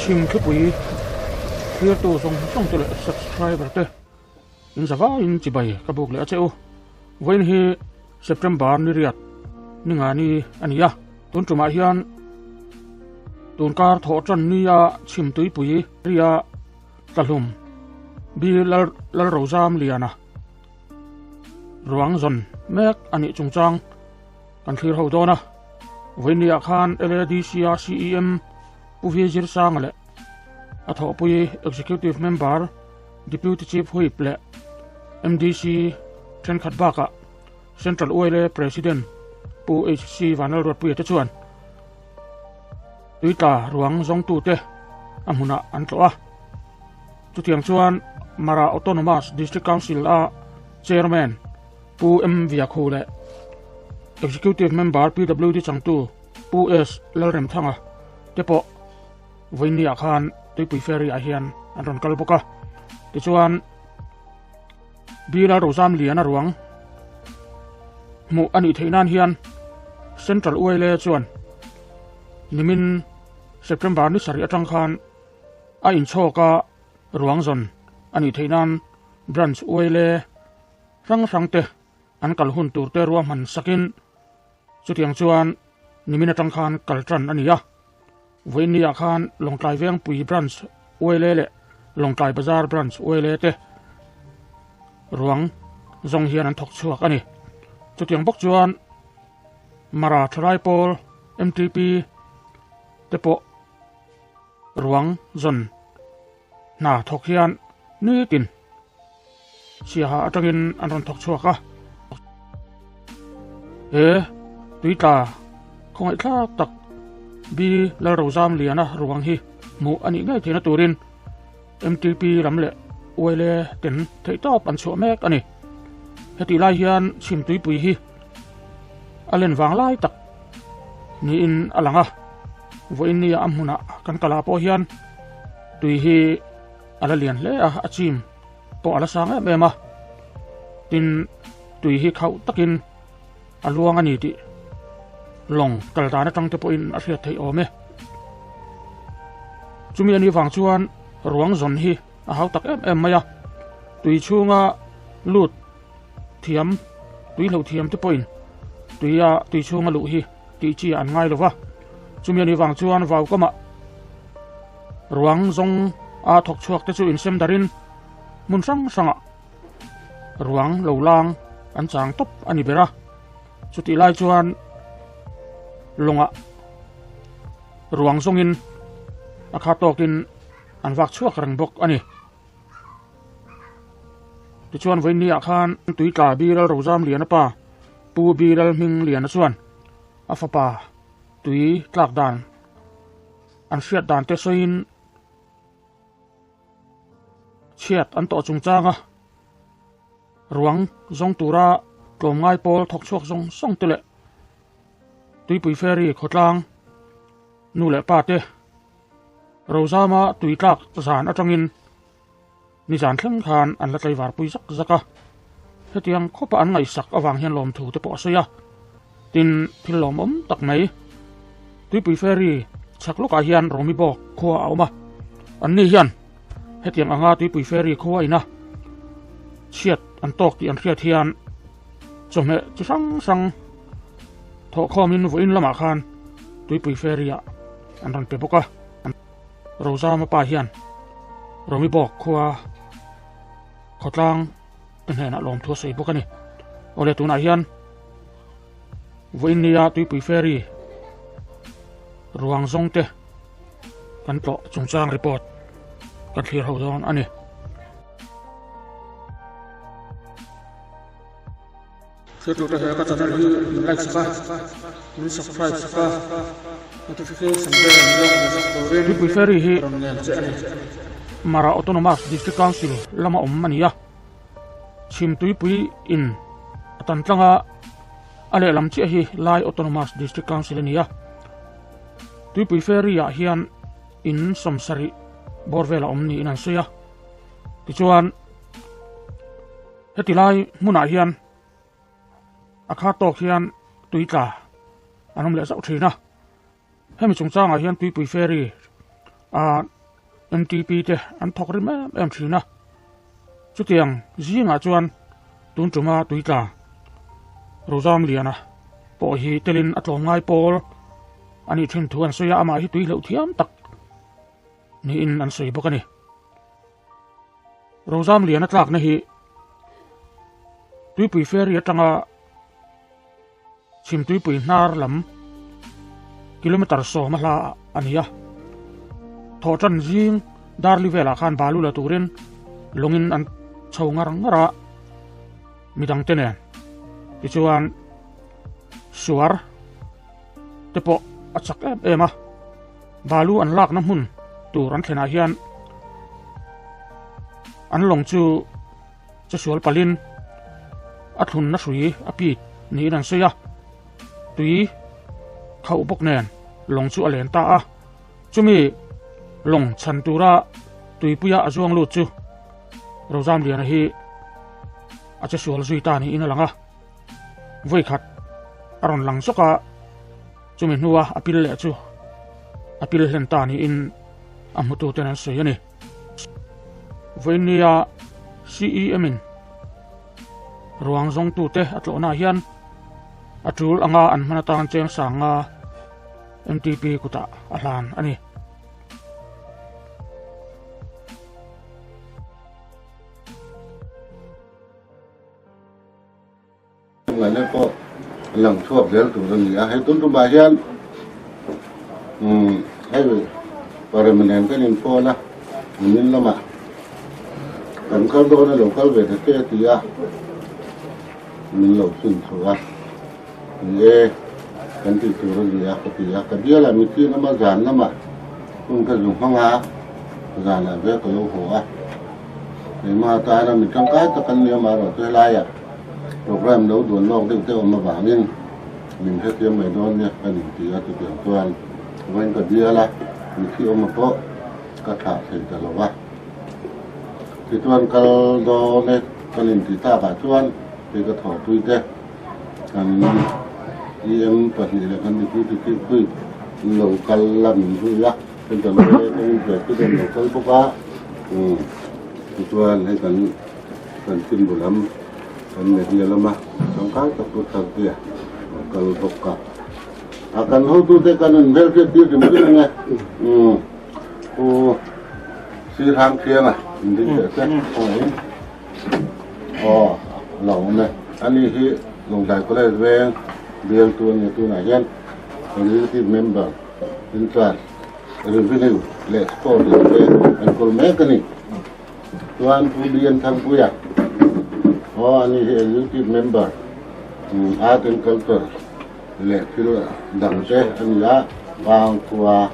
Chhim thlipui thirtu zawng zawng te leh subscriber te in za vaiin chibai ka buk leh a che u. Vawiin hi September ni riat ni nga ni a ni a, tun tumah hian tunkar thawh tan nia chhim tuipui ria tlahlum bi Lalrozam Liana ruang zawn mek a nih chungchang kan thlir ho dawn a. Vawinia khan LADC a CEM Pu Vi Zirsanga leh a thawhpui Executive Member, Deputy Chief Whip leh MDC thenkhat bakah Central ULA President Pu HC Vanlalruatpuia te chuan tuitla ruang zawngtute a hmunah an tlawh a. Chutiang chuan Mara Autonomous District Council a Chairman Pu M Viakhu leh Executive Member PWD changtu Pu S Lalremthanga te pawh vawiinniah khan Tuipui Ferry ah hian an rawn kal bawk a. Tichuan Bila Rozam Liana ruang hmuh a nih theih nan hian Central ULA chuan nimin September ni sarih atang khan a inchhawk a ruang zawn a nih theih nan Branch ULA hrang hrang te an kal hun tur te ruahman sakin chutiang chuan nimin atang khan kal tan a ni a. Vawiinniah khan Lawngtlai Vengpui Branch ULA leh Lawngtlai Bazar Branch ULA te ruang zawng hian an thawk chhuak a ni. Chutiang bawk chuan Mara Thalai Pawl MTP te pawh ruang zawn hna thawk hian nitin Siaha atangin an rawn thawk chhuak a. He tuitla khawngaihthlak tak Bi Lalrozam Liana ruang hi hmuh a nih ngei theihna turin MTP lam leh ULA ten theihtawp an chhuah mek a ni. Hetih lai hian chhim tuipui hi a len vang lai tak niin a lang a. Vawiin nia a hmunah kan kal ah pawh hian tui hi a la lian hle a, a chim pawh a la sang em em a. Tin, tui hi khauh takin a luang a ni tih lawng kal dan atang te pawhin a hriat theih awm e. Chumi a nih vang chuan ruang zawn hi a hau tak em em mai a, tui chhunga lut thiam, tui hlo thiam te pawhin tuia tui chhunga luh hi tih chi an ngai lo va. Chumi a nih vang chuan vau kamah Ruang zawng a thawk chhuak te chu insem darin hmun hrang hrangah ruang lo lang an chang tawp a ni ber a. Chutih lai chuan lawngah ruang zawngin a kha tawkin an vak chhuak reng bawk a ni. Tichuan vawiinniah khan Tuitla Biral Rozamliana pa Pu Biral Hmingliana chuan a fapa tui tlak dan An hriat dan te sawiin chhiat an tawh chungchang a, ruang zawng tura tlawmngai pawl thawk chhuak zawng zawng te leh tuipui ferry khawtlang nu leh pa te Rozama tui tlak zan atangin nizan thleng khan an la tlaivar pui zak zak a, hetiang khawpa an ngaihsak avang hian lawmthu te pawh a sawi a, tin thil lawmawm tak mai Tuipui Ferry chhak lawkah hian Romi bawk khua a awm a, anni hian hetiang anga Tuipui Ferry khua ina chhiat an tawk tih an hriat hian chawhmeh chi hrang hrang thawhkhawmin vawiin lamah khan Tuipui Ferry ah an rawn pe bawk a. Rozama pa hian Romi bawk khua khawtlang te hnenah lawmthu a sawi bawk a ni. Awle tunah hian vawiin nia tuipui ferry ruang zawng te kan tlawh chungchang report kan thlir ho dawn a ni. Hriattu te he ka channel hi min like sak a, min subscribe sak a, notification bell min lo hmu sak turin Tuipui Ferry hi rawn ngen che a ni. Mara Autonomous District Council lama awm a ni a, Chhim Tuipui in a tan tlang a, a lehlam chiah hi Lai Autonomous District Council a ni a. Tuipui Ferry ah hian in 70 bawr vel a awm niin an sawi a, tichuan Heti lai hmunah hian a kha tawk hian tui tla an awm leh zauh thin a, hemi chungchangah hian tuipui ferry ah MTP te an thawk rim em em thin a. Chutiang zingah chuan tun tuma tuitla Rozamliana pawh hi telin a tlawmngai pawl a nih thin thu an sawi a, amah hi tui hleuh thiam tak niin an sawi bawk a ni. Rozamliana tlakna hi Tuipui Ferry atanga Chhimtuipui hnar lam kilometer sawma hla a ni a. Thawhtan zing Darli velah khan balu la turin lawngin an chho ngar ngar a, midangte nen. Tichuan suar te pawh a chak em em a, balu an lakna hmun tur an thlenah hian an lawng chu Chesual palin a thlunna hrui a pit niin an sawi a, tui khauh bawk nen lawng chu a len ta a, chumi lawng chhan tura tuipuia a zuang lut chu Rozamliana hi a chesual zui ta niin a lang a, vawikhat a rawn lang zawk a, chumi hnua a pil leh chu a pil hlen ta niin a hmututen an sawi a ni. Vawinia CEM in ruang zawngtute a tlawhnaah hian a tul anga an hman atan cheng sanga MTP kutah a hlan a ni. Ngaihna pawh lang chhuak zel tur a ni a, hei tun tumah hian umm hei parema nen kan inpawn a, nimin lamah kan kal dawn a lo kal ve ta che a ti a, min lo chhun chhuh a, ni e kan tih tur a ni a ka ti a, ka bialah mitthi lama zan lamah hun ka zu hmang a, zanah ve ka lo haw a, keimah atana mi tangkai tak an ni amaherawhchu helaiah. Program lo duan lawk deuh deuh awm avangin min hrethiam mai dawn nia ka nin ti a, chutiang chuan vawiin ka bial a, mithi awma pawh ka thlah thei ta lo va. Tichuan kal dawn e ka nin tih takah chuan kei ka thawhpui te kan EM pahnih leh kan Deputy Chief Whip an lo kal la min zui a, Central Lawyer kan President lo kal bawk a, tichuan hei kan Kan chimbu lam kan media lama tangkai tak chu thar te a kal bawk a. A kan hotute kan in hmelhriat tir hrim hrim ang e. Umm Pu Sir Hang Thianga in ding teh se khawngaih in. Aw a lo awm e. Ani hi Lungdai College veng bialtu a ni tunah hian Executive Member in charge Revenue leh Sport lam te an kawl mek a ni. Chuan Pu Lian Thangpuia, aw ani hi Executive Member, Art and Culture leh thil dang te a ni a, Pangkhua,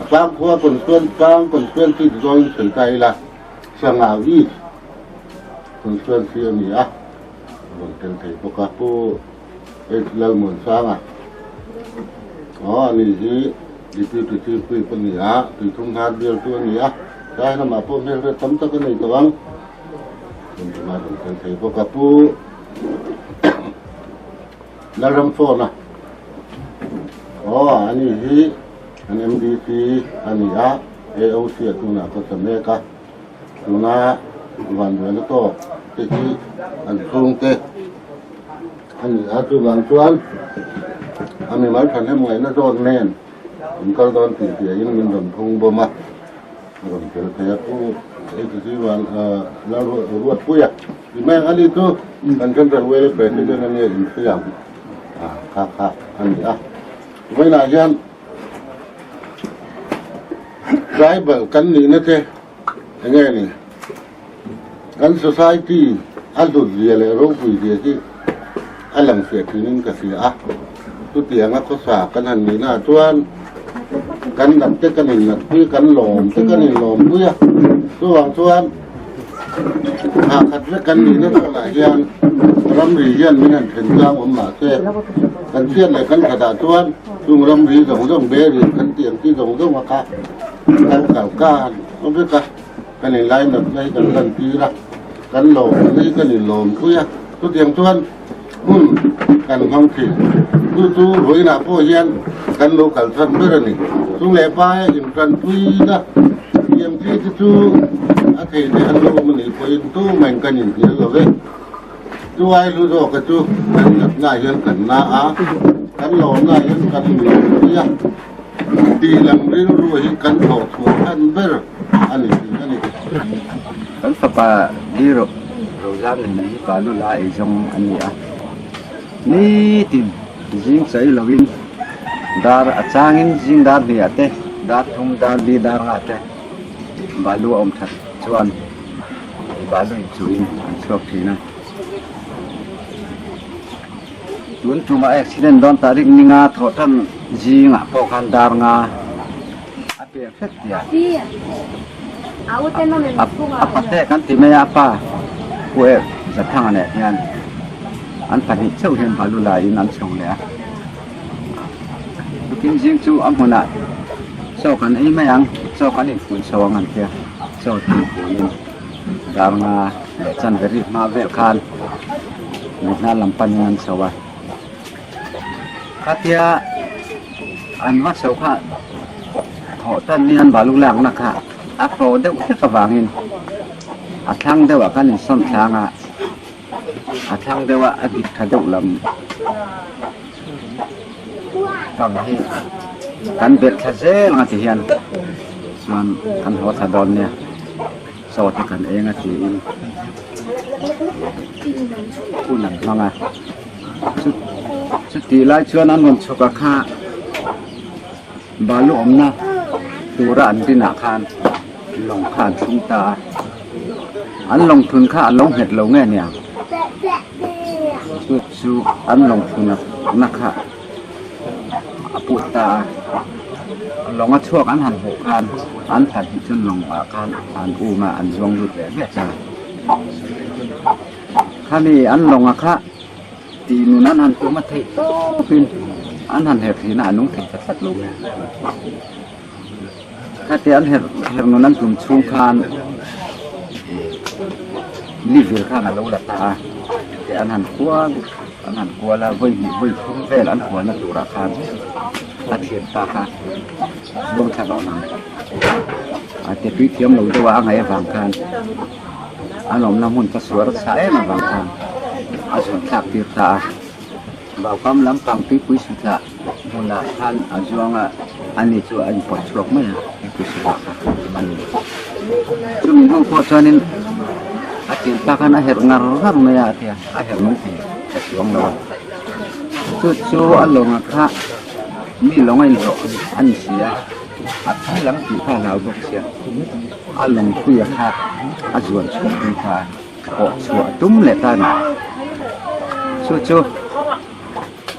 a Pangkhua constituency, Pang constituency ti zawngin sawi ta ila, Sangau East constituency a ni a, a rawn tel thei bawk a, Pu H Lalmuansanga, aw ani hi Deputy Chief Whip a ni a, Tuithum Hnar bialtu a ni a, tlai lamah pawh hmelhriat tam tak a nei tawh ang. Tun tumah rawn tel thei bawk a, Pu Lalramfawna, aw ani hi an MDC a ni a, AOC a tunah ka sa mek a, tuna vanduaina tawk te hi an chhungte A ni a, chuvang chuan a mimal thahnem ngaihna zawt nen in kal dawn tih piahin min rawn phung bawm a, a rawn tel thei a, Pu HC Van Lalruatpuia i mai ang a ni chu kan Central Wales President a nia inhriam kha kha a ni a. Vawiinah hian tribal kan nihna te enge ni? Kan society a hlut zia leh ropui zia hi a lang fiah thinin ka hria a, chutianga khawsa kan han nihnaah chuan kan nat te kan innat pui, kan lawm te kan inlawm pui a, chuvang chuan thla khat vek kan nihna zawnah hian ramri hian min han then tlang awm mah se, kan chhiat leh kan thatah chuan chung ramri zawng zawng barrier kan tih ang chi zawng zawng a kha kan kal kan awm vek a. Kan inlainatna hi kan lantir a, kan lawmna hi kan inlawmpui a, chutiang chuan hun kan hmang thin. Chu chu vawiinah pawh hian kan lo kal chhan ber a ni. Chung leh paia intanpuina TMC te chu a thei leh an lo awm a nih pawhin tumah kan inhnial lo ve. Chuai hlu zawka chu kan natna hian kan na a, kan lawmna hian kan inlawmpui a, tih lam rilru hi kan thawh chhuah chhan ber a ni thin a ni. Kan fapa Liro Rozam nen hi pa lula eizawng a ni a, nitin zing chai lovin dar a changin zing dar hnih ah te, dar thum, dar li, dar nga te balu a awm that chuan balu inchuhin an chhuak thin a. Tun tumah accident dawn tarik ninga thawh tan zingah pawh khan dar nga a pek hret tia a pate kan ti mai a a pa Pu Ek Zathanga nen hian an pahnih chauh hian balu la in an chho leh a. Tukin zing chu a hmunah chaw kan ei mai ang chaw kan inpun chho ang an tia chaw tui punin dar nga leh chanve ri hma vel khan mihna lam panin an chho a khatia an va chho kha thawh tan ni an balu lakna kha a tawh deuh hlek avangin a thlang deuhah khan insawn thlang a. A thlang deuh a, a dik tha deuh lam pang hi kan belh thla zel ang a ti hian chuan kan haw thla dawn nia chaw te kan eng a tiin hun an hmang a chu chutih lai chuan an rawn chhuk a kha balu awmna tura an rinah khan lawng kha an thlung ta a. An lawngthun kha a lo nghet lo nge nia? Chu chu an lawngthun na kha a put ta a, lawng a chhuak an han hmuh khan an pahnih chuan lawng ah khan an um a, an zuang lut leh vek a. Khami an lawng a kha tih nun an han tum a theih tawpin an han herh thin a, a nung thei ta tlat lo. Khati an her her nun an tum chhung khan ni vir khan a lo la ta a te an han kual an han kual a vawi hnih vawi thum vel an kualna turah khan a thian ta kha zawng thla rawh nang a te tui thiam lo deuh a a ngaih avang khan an awmna hmun ka suar chhah em avang khan a zawn thlak tir ta a. Vaukam lampang tuipui sutlah hmunah khan a zuang a, ani chu a inpawt chhuak mai a, tuipui sutlah kha a ni. Chumi hnu pawh chuanin a tir ta khan a herh ngar ngar mai a a ti a, a herh nung thei ta chuang lo a. Chu chu a lawngah kha mi lawng a inhlawh a ni si a, a thi lam tih kha a hlau bawk sia, a lawng puia kha a zuan chhuak tum ta a. Pawh chhuah tum leh ta ni. Chu chu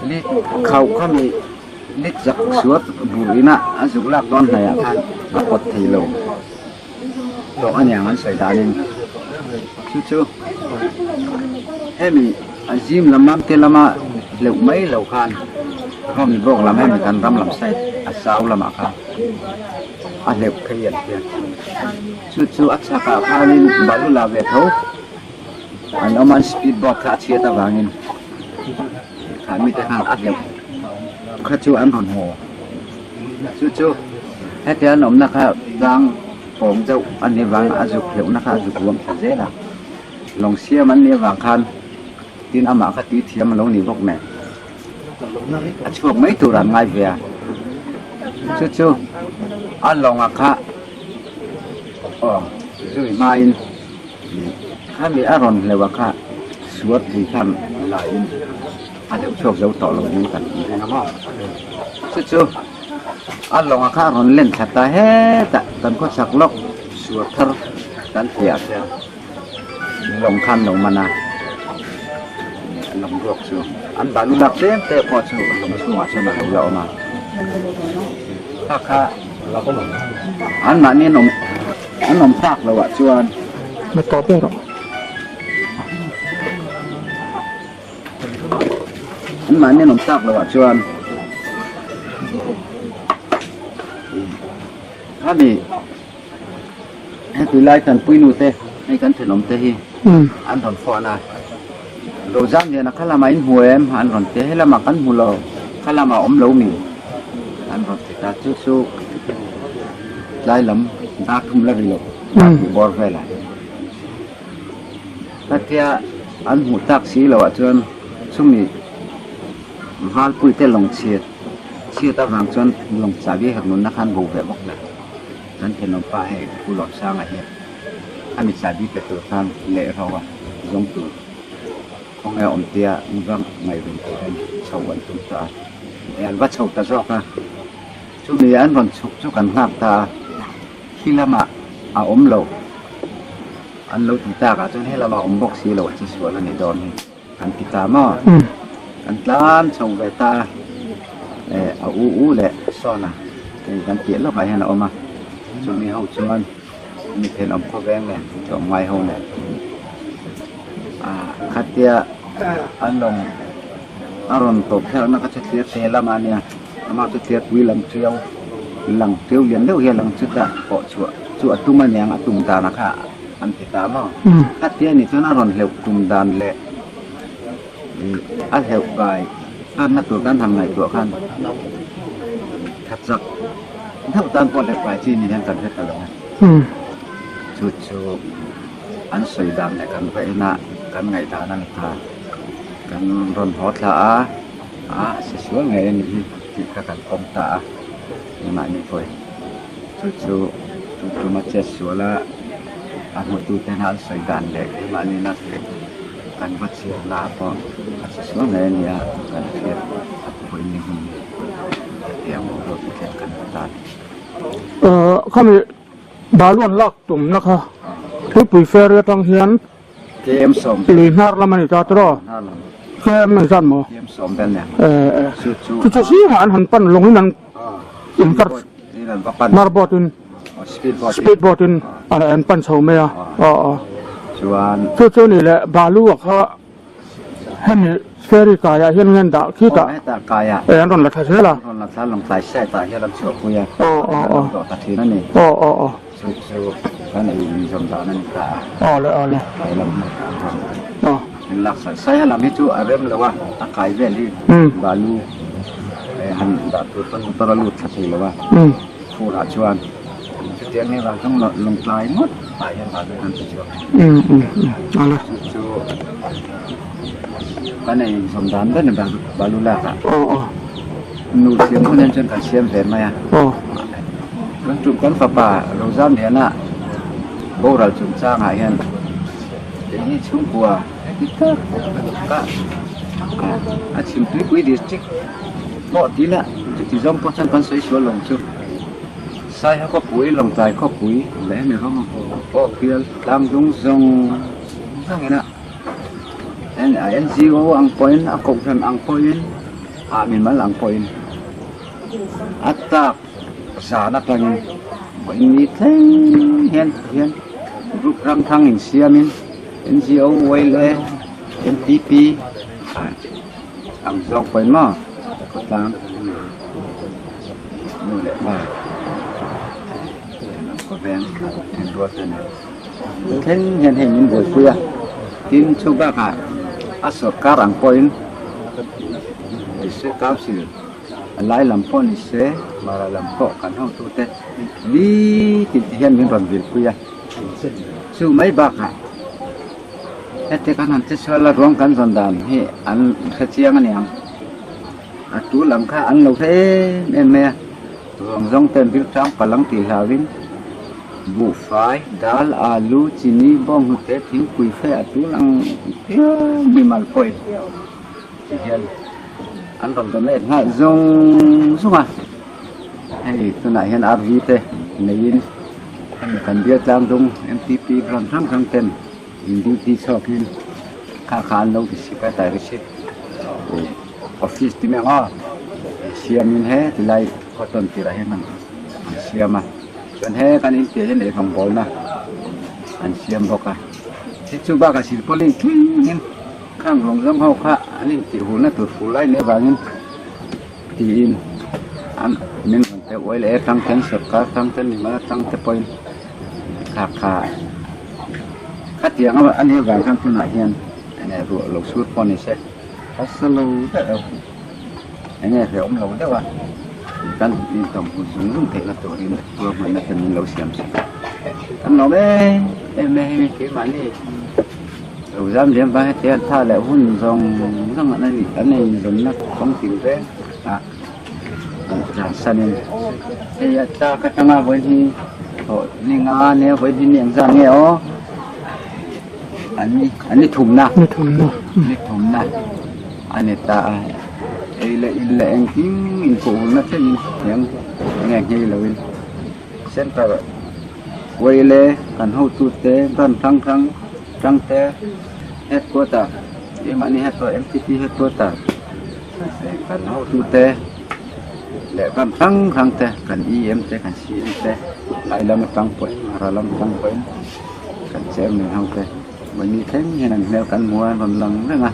li khauh kha mi li chak suat bur ina a zuk lak dawn hnaiah khan a pawt thei lo tawh a niang an sawi danin. Chu chu hemi a zim lam lam te lama hleuh mai lo khan rawmi bawk lam hemi kan ram lam side a sau lamah khan a hleuh phei an tia. Chu chu a chhakah khanin balu la ve tho an awm a, an speed boat kha a chhiat avangin kha mite khan a hleuh kha chu an rawn haw. Chu chu hetia an awmna kha tlang pawng deuh a nih avangin a zuk hleuhna kha a zuk ruam thla zel a, lawng siam an nih avang khan tin amah kha tui thiam a lo ni bawk nen a chhuak mai tur an ngai ve a, chu chu a lawngah kha. Aw zui hmain khami a rawn hleuh a kha suat pui khan laiin a deuh chhuak zo tawh lo ding kan tih reng a maw chu chu a lawng a kha a rawn len thla ta hetah kan khawchhak lawk suat thar kan tih ah khian lawng khan lo man a lawng ruak chu an balu lak tlem te pawh chu lawng chhungah chuan a lo la awm a kha kha. An mahni an awm an awm tak loh ah chuan an mahni an awm tak loh ah chuan khami heti lai tanpui nu te hei kan thenawm te hi an rawn phone a Rozam lian a kha lamah in hmu em an rawn ti a helamah kan hmu lo kha lamah awm lo mi an rawn ti ta chu chu. Tlai lam dar thum la ri lo dar hnih bawr velah. Hetia an hmuh tak si loh ah chuan chumi Valpui te lawng chhiat chhiat avang chuan lawng chahbi hek nunna khan bo ve bawk la. Kan thenawm pa hei Pu Lawmsanga hian a mi chahbi pe tur khan leh ro a zawng tur khawnge awm tia va ngaihven turin chho an tum ta a. An va chho ta zawk a. Chumi an rawn chhuk chu kan nghak ta a, khi lamah a awm lo. An lo ti tak ah chuan he lamah a awm bawk si lo a chi sual a ni dawn hi kan ti ta maw? Kan tlan chho ve ta a, eh a u u leh sawn a kei kan piah lawkah hian a awm a, chumi ho chuan mi thenawm khawveng nen tlawmngai ho nen ah khatia an rawn a rawn tawp thlakna kha chu thlir te lamah a nia. Amah chu thirpui lam ṭiau lang ṭiau lian deuh hi a lang chutah pawh chhuah chu a tum aniang a tum dan a kha an ti ta maw? Khatia nih chuan a rawn hleuh tum dan leh a hleuh kai tanna tur kan han ngaihtuah khan tha chak deuh tan pawh hleuh kai chi ni hian kan hre ta lo a. Chu chu an sawi dan leh kan va en a kan ngaihdan a ni ta. Kan rawn haw thla a. A si sual ngei a nih hi tih kha kan pawm ta a, keimahni pawhin chu chu tum tuma chet sual a, a hmutu te hna an sawi dan leh keimahni na kan va chhiar na ah pawh a si sual ngei a ni a, kan hriat a pawhin ni hun hetiang boruak hi thleng kan hmu ta a ni. Khami balu an lak tumna kha Tuipui Ferry atang hian Kem sawm Lui hnar lam a ni ta tawh. Hnar lam. Kem an zan maw? Kem sawm vel nen. Eh eh. Chu chu. Chu chu zingah an han pan lawngin an in kar In an va pan. Mar boat in. Speed boat. Speed boat in an an pan chho mai a. Aw aw. Chuan. Chu chu ni leh balu a kha hemi ferry kaiah hian ngen dah khitah. Aw hetah kaiah. Eh an rawn la tha zel a. An rawn la thla lawng tlai set ah hian an chhuah pui a. Aw aw aw. An lo ta thin a ni. Aw aw aw. Chu chu kan ei inzawm dan a ni ta a. Aw le aw le. He lam hi a rawn Aw. In lak saih saih a lam hi chu a rem lo a, a kai vel hi balu han dah tur pawn motor a lut thla thei lo a. Phurah chuan chutiang hi vang chuan lawngtlai ngawt ah hian balu kan ti chhuak a. Aw le. Chu chu kan ei inzawm dan ber a ni balu lak ah. Aw aw. Nu siam hun hian chuan kan siam ve mai a. Aw. Kan tum kan fapa Rozamliana boral chungchangah hian keini chhungkua heti tak ka a Chhimtuipui district pawh ti ila chuti zawng pawh chuan kan sawi sual lo chu. Saiha khawpui, Lawngtlai khawpui leh hemi ram pawh bial tlang dung zawng zawng ina NGO ang pawhin a kohhran ang pawhin ah mimal ang pawhin a tak Zan atangin vawiin ni thleng hian hian group ram thang insiamin NGO, YLA, MPP ang zawk pawhin maw khawtlang nu leh pa khawveng thenrual te nen thleng hian hei min buaipui a tin chu bakah a sawrkar ang pawhin District Council A lai lam pawh ni se, mara lam pawh kan hotute nitin te hian min rawn vilpui a. Chu mai bakah heti kan han che sual a, ruang kan zawn dan hi an hre chiang a niang. A tu lam kha an lo hre em em mai a, ruang zawng ten bil tang palang tih hlauhin buhfai, dal, alu, chini, bawnghnute, thingpui fe a tu lang piang mimal pawhin ti hian an rawn donate nghal zung zung a hei tunah hian RV te neiin hemi kan bial tlang dung M_T_P branch hrang hrang ten in duty chhuak in kha kha an lo receive a tlai receipt ih office ti mai ang aw siam in he tilai khaw tawn tirah hian an siam a chuan he kan inpiah hian eirawng bawlna an siam bawk a tin chu bakah silpauline thleng in. Khang rawng zawng ho kha an intih hulna tur fur lai leh avangin tiin an min rawn pe uai leh atang ten sorkar atang ten mimal atang te pawhin kha kha khatiang a nih avang khan tunah hian enge ruah lo sur pawh ni se hausa lo deuh enge hrehawm lo deuh a. Kan intawm hun zung zung theihna turin ruahmanna te min lo siam sak a. Kan lawm em em e hei keimahni lo zam liam vang heti an tha leh hun zawng zawng an ei an inzawnna kawng tin reng ah an tlansanin hei a tlak atanga vawi hi thawh ni nga nia vawi hi ni engzat nge aw an ni an ni thumna ni thumna a ni ta a. Ei leh in leh engkim inpawhhulna thlengin eng enge nghei loin center Uaile kan hotute ban hrang hrang hrang te headquarter keimahni headquarter M_T_P headquarter kan hotute leh ban hrang hrang te kan E_M te kan C_M te lai lam atang pawhin hara lam atang pawhin kan chairman ho te mahni thleng hian an hmel kan hmu a an rawn lang reng a.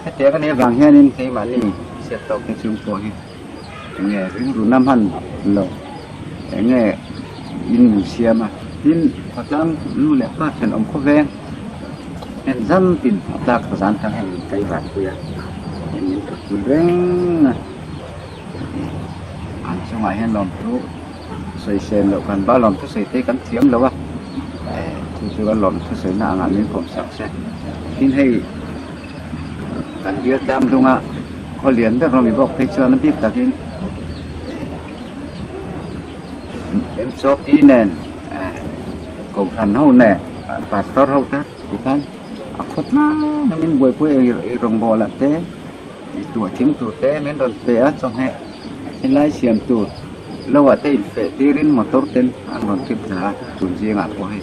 Hetiang a nih avang hianin keimahni chhiat tawk te chung pawh hi enge rilru na hman lo enge in min siam a tin khawtlang nu leh pa thenawm khawveng en zam tin a tlak zan tang hian min kai vat pui a heng min thawk pui reng a an chungah hian lawmthu sawisel loh kan ba lawmthu sawi te kan thiam lo a eh chu chu a lawmthu sawina angah min pawm sak se tin hei kan bial tlang dunga khaw lian ber rawng i bawk phei chuan a bik takin em chaw pi nen eh kohhran ho nen pastor ho te tikhan a khaw tlang a min buaipui ei rawngbawlah te Tuah thing tur te min rawn pe a chawhmeh helai siam tur lo ah te infeh tirin motor ten an rawn trip thla a tun zingah pawh hei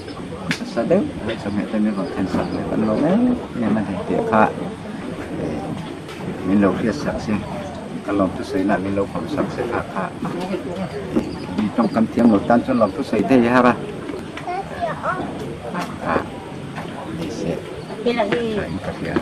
nasa deuh mai chawhmeh te min rawn thlen sak leh kan lawm em em a ni tih kha eh min lo hriat sak se ka lawm thusawi lah min lo kawm sak se kha kha mi tawngkam thiam lo tan chuan lawm thusawi te hi har a ah ni se tha in ka hria.